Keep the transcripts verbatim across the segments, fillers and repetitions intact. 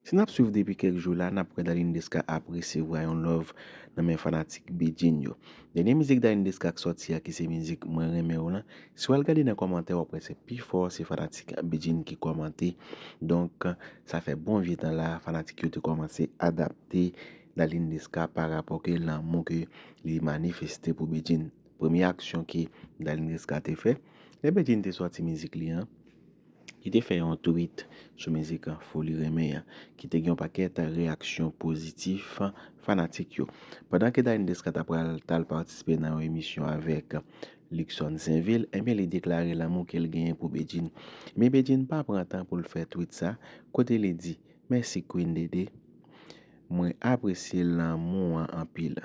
Si n ap swiv depi kèk jou la, n ap wè Darline Desca ap resevwa yon love nan men fanatik Bedjine yo. Dènye mizik Darline Desca k sòti a, ki se mizik Mwen Renmen W lan, si w al gade nan kòmantè, w ap wè se pifò se fanatik Bedjine ki kòmante. Donk, sa fè bon vye tan la, fanatik yo te kòmanse adapte Darline Desca pa rapò ke lanmou ke li manifeste pou Bedjine. Premye aksyon ke Darline Desca te fè, lè Bedjine te sòti mizik li an, li te fè yon tweet sou mizik Foli Renmen an, ki te gen yon pakèt reyaksyon pozitif fanatik yo. Pandan ke Darline Desca ta pral t al patisipe nan yon emisyon avèk Luckson Sainvil, ebyen, li deklare lanmou ke l genyen pou Bedjine. Men Bedjine pa pran tan pou l fè tweet sa, kote li di, "Mèsi Queen Dede, mwen apresye lanmou an anpil.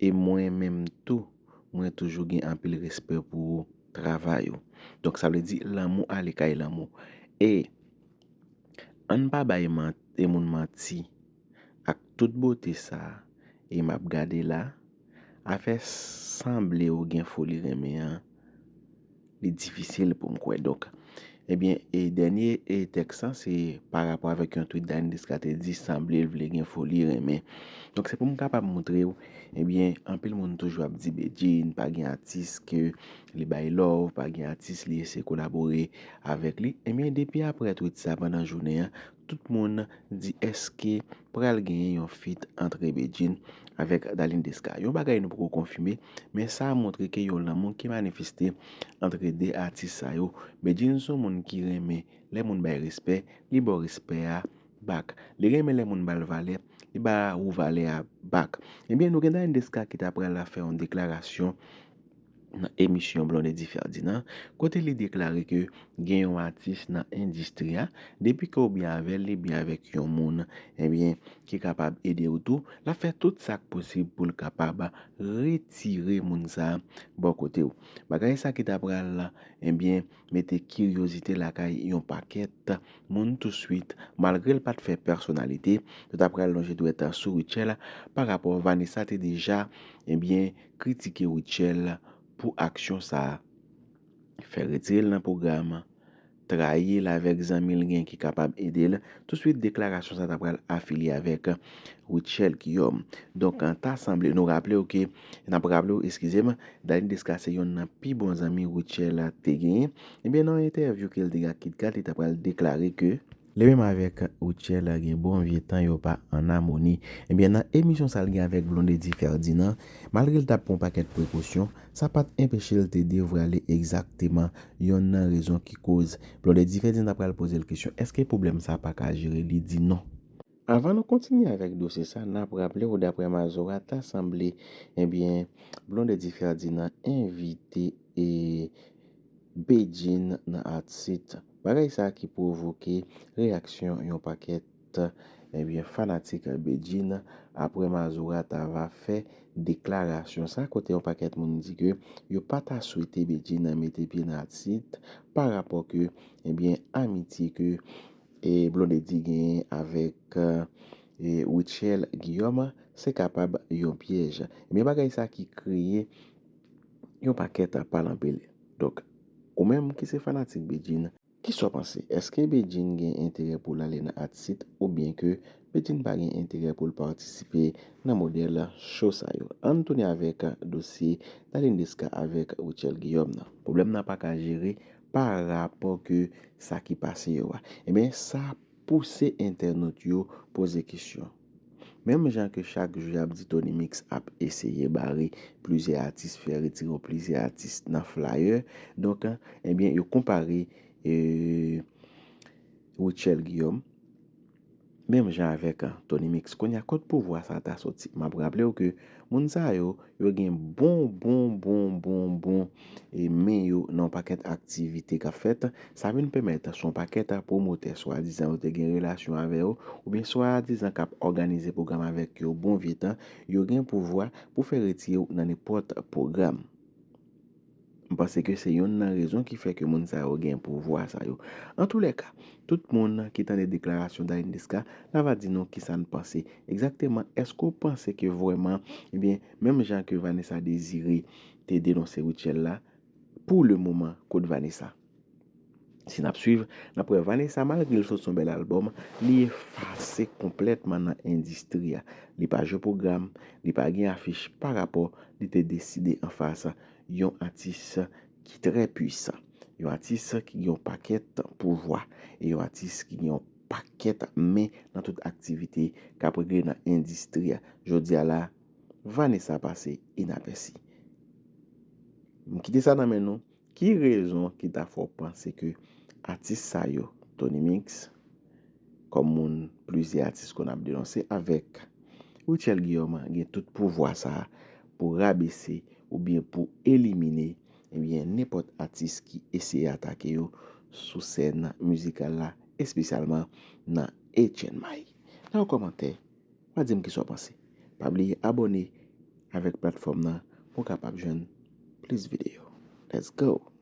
E mwen menm tou, mwen toujou gen anpil respè pou travay ou." Donk, sa vle di lanmou ale kay lanmou. E ann pa bay man-, e moun manti. Ak tout bote sa a, e m ap gade la, afè sanble ou gen foli renmen an, li difisil pou m kwè. Donk, ebyen, e dènye, e tèks lan, se pa rapò avèk yon tweet Darline Desca te di, sanble l vle gen foli renmen. Donk, se pou m kapab montre w, ebyen, anpil moun toujou ap di Bedjine pa gen atis ke li bay love, pa gen atis li eseye kolabore avèk li. Ebyen, depi aprè tweet sa, pandan jounen an, tout moun di èske pral genyen yon feat antre Bedjine avèk Darline Desca. Yon bagay nou poko konfime, men sa montre ke yon lanmou ki manifeste antre de atis sa yo. Bedjine se yon moun ki renmen lè moun bay respè, li ba w respè a back. Li renmen lè moun ba l valè, li ba ou valè a back. Ebyen, nou gen Darline Desca ki ta pral fè yon deklarasyon nan emisyon Blondedy Ferdinand, kote li deklare ke gen yon atis nan endistri a, depi ke w byen avè l, li byen avèk yon moun, ebyen, ki kapab ede w tou, l ap fè tout sa k posib pou l kapab retire moun sa a bò kote w. Bagay sa ki ta pral, ebyen, mete kiryozite lakay yon pakèt moun touswit, malgre l pa t fè pèsonalite, yo ta pral lonje dwèt sou Rutshelle pa rapò Vanessa te deja, ebyen, kritike Rutshelle pou aksyon sa a. Fè retire l nan pwogram, trayi l avèk zanmi l gen ki kapab ede l. Touswit, deklarasyon sa ta pral afilye avèk Rutshelle Guillaume. Donk, ta sanble, nou raple w ke, n ap raple w, eskize m, Darline Desca se yonn nan pi bon zanmi Rutshelle te genyen. Ebyen, nan yon entèvyou ke l te gen ak Kit Kat, li ta pral deklare ke li menm avèk Rutshelle gen bon vye tan yo pa an amoni. Ebyen, nan emisyon sa l gen avèk Blondedy Ferdinand, malgre l t ap pran yon pakèt prekosyon, sa pa t enpeche l te devwale egzakteman yonn nan rezon ki koz Blondedy Ferdinand ta pral poze l kesyon, èske pwoblèm sa pa ka jere? Li di non. Avan nou kontinye avèk dosye sa, n ap raple w, daprè Mazora, ta sanble, ebyen, Blondedy Ferdinand envite, e, Bedjine nan Art Seat. Bagay sa ki pwovoke reyaksyon yon pakèt, ebyen, fanatik Bedjine, aprè Mazora ta va fè deklarasyon sa, kote yon pakèt moun di ke yo pa ta swete Bedjine mete pye nan Art Seat pa rapò ke, ebyen, amitye ke, e, Blondedy genyen avèk, e, Rutshelle Guillaume, se kapab yon pyèj. Ebyen, bagay sa ki kreye yon pakèt palanpele. Donk, ou menm ki se fanatik Bedjine, kisa w panse? Èske Bedjine gen enterè pou l ale nan Art Seat oubyen ke Bedjine pa gen enterè pou l patisipe nan modèl cho sa yo? Ann tounen avèk dosye Darline Desca avèk Rutshelle Guillaume nan. Pwoblèm nan pa ka jere pa rapò ke sa ki pase yo a. Ebyen, sa pouse entènot yo poze kesyon. Menm jan ke chak jou y ap di Tony Mix ap eseye bare plizyè atis, fè retire plizyè atis nan flyer, donk, ebyen, yo konpare, e, Rutshelle Guillaume, menm jan avèk, a, Tony Mix. Kounye a, kot pouvwa sa ta soti? M ap raple w ke moun sa yo, yo gen bon, bon, bon, bon, bon, e, men yo nan yon pakèt aktivite k ap fèt. Sa vin pèmèt se yon pakèt pwomotè, swadizan yo te gen relasyon avè yo, oubyen swadizan k ap òganize pwogram avèk yo bon vye tan, yo gen pouvwa pou fè retire w nan nenpòt pwogram. M panse ke se yonn nan rezon ki fè ke moun sa yo gen pouvwa sa yo. Antoulèka, tout moun ki tande deklarasyon Darline Desca, n a va di nou kisa n panse. Egzakteman, èske w panse ke vrèman, ebyen, menm jan ke Vanessa Désiré te denonse Rutshelle la, pou le moman, kot Vanessa? Si n ap swiv, n ap wè Vanessa, malgre l sot sou yon bèl albòm, li efase konplètman nan endistri a. Li pa jwe pwogram, li pa gen afich pa rapò li te deside anfas yon atis ki trè pwisan, yon atis ki gen yon pakèt pouvwa, e yon atis ki gen yon pakèt men nan tout aktivite k ap regle nan endistri a. Jodi a la, Vanessa pase inapèsi. M kite sa nan men nou. Ki rezon ki ta fè w panse ke atis sa yo, Tony Mix, kòm moun plizyè atis konn ap denonse, avèk Rutshelle Guillaume, gen tout pouvwa sa a pou rabese oubyen pou elimine, ebyen, nenpòt atis ki eseye atake yo sou sèn mizikal la, espesyalman nan H N M I? Nan yon kòmantè, w a di m kisa w panse. Pa bliye abòne avèk platfòm nan pou w kapab jwenn plis videyo. Let's go!